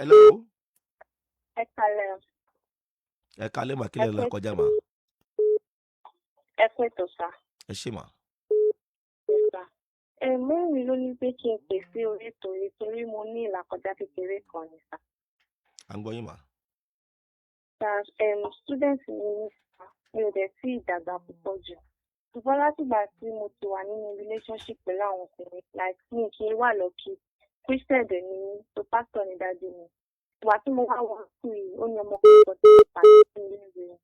Hello. Ẹ kalẹ̀ o. Ẹ kalẹ́ mà, kílẹ̀ Ẹ lọ pé kọjá mà. Ẹ pé tó sá. Ẹ ṣé mà. Ẹ sá. Ẹ mú mi ló ní pé kí n pè sí orí ètò yìí torí mo ní ìlàkọjá kékeré kan ní sá. À ń gbọ́ yín mà. Sá, student mi ní sá, mi ò dẹ̀ tí ì dàgbà púpọ̀ jù. Ṣùgbọ́n látìgbà tí mo ti wà nínú relationship pẹ̀lú àwọn ọkùnrin, like, mi kì í wà lucky. Christian dẹ̀ ni mí, so pastor ni daddy mi. Ìgbà tí mo wá wọ school yìí, ó ní ọmọkùnrin kan tí mo pàdé ní ilé ìwé.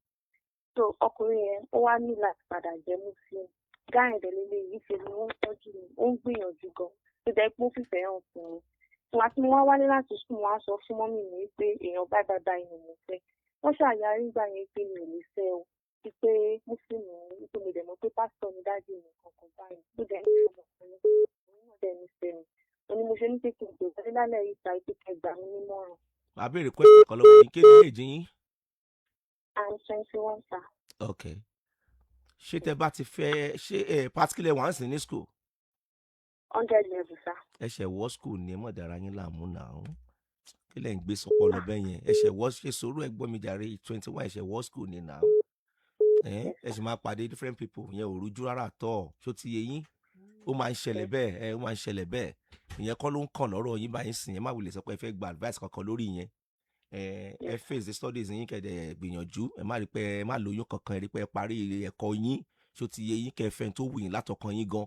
So ọkùnrin yẹn, ó wá ní láti padà jẹ́ Muslim. Guy yẹn dẹ̀ lélẹ̀ yìí, ṣe ni ó ń tọ́jú mi, ó ń gbìyànjú gan, tó jẹ́ pé ó fìfẹ́ hàn fún mi. Ìgbà tí mo wá wálé láti school, mo wá sọ fún mummy mi pé èèyàn báyìí báyìí báyìí ni mo fẹ́. Wọ́n ṣàyarí gbà yẹn pé mi ò lè fẹ́ o, wípé Muslim ni, wípé mo dẹ̀ mọ̀ pé pásítọ̀ ni daddy mi kankan báyìí. Mo dẹ̀ ní ọmọkùnrin, òun náà dẹ̀ nífẹ̀ẹ́ mi. Òun ni mo ṣe ní pé kí n pè wọlé lálẹ́ yìí ta pé kẹ́ gbà mí nímọ̀ràn. Màá béèrè question kan lọ́wọ́ yín. Kí ni age yín? I'm 21, sir. Ok, ṣé tẹ bá ti fẹ́ ṣé ẹ particular wà ń sìn ní school? 100 level, sir. Ẹ ṣẹ̀ wọ́ school ni, ẹ mọ̀ dára yín láàmú náà. Kí lẹ̀ ń gbé sọpọlọ bẹ́ẹ̀ yẹn? Ẹ ṣẹ̀ wọ́, ṣe sùúrù, ẹ gbọ́ mi jàre. 21, ẹ ṣẹ̀ wọ́ school ni náà. Ẹ ẹ sì máa pàdé different people, yẹn ò rújú rárá tọ́. Ṣó ti yé yín? Ó máa ń ṣẹlẹ̀ bẹ́ẹ̀. Ẹ ó máa ń ṣẹlẹ̀ bẹ́ẹ̀. Ìyẹn kọ́ ló ń kàn lọ́rọ̀ yín báyìí sìn. Ẹ má wulẹ̀ sọ pé ẹ fẹ́ gba advice kankan lórí yẹn. Ẹ ẹ face the studies yín, kẹ̀dẹ̀ gbìyànjú. Ẹ má rí pé ẹ má lóyún kankan, ẹ rí pé ẹ parí ẹ̀kọ́ yín. Ṣó ti yé yín? Kẹfẹ́ tó wù yín látọkàn yín gan,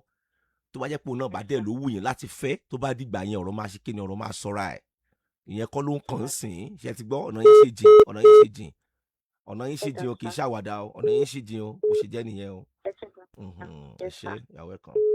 tó bá jẹ́ pé òun náà bá dẹ̀ ló wù yín láti fẹ́, tó bá dìgbà yẹn, ọ̀rọ̀ máa ṣe kí ni, ọ̀rọ̀ máa sọ́ra ẹ̀. Ìyẹn kọ́ ló ń kàn ń sìn. Ṣe ti gbọ́? Ọ̀nà yín ṣe jìn, ọ̀nà yín ṣe jìn, ọ̀nà yín ṣe jìn o. Kì í ṣàwàdà o, ọ̀nà yín ṣe jìn o. Bó ṣe jẹ́ nìyẹn o. Ẹ ṣé gan. Ẹ Yes, ṣé. sir. You are welcome.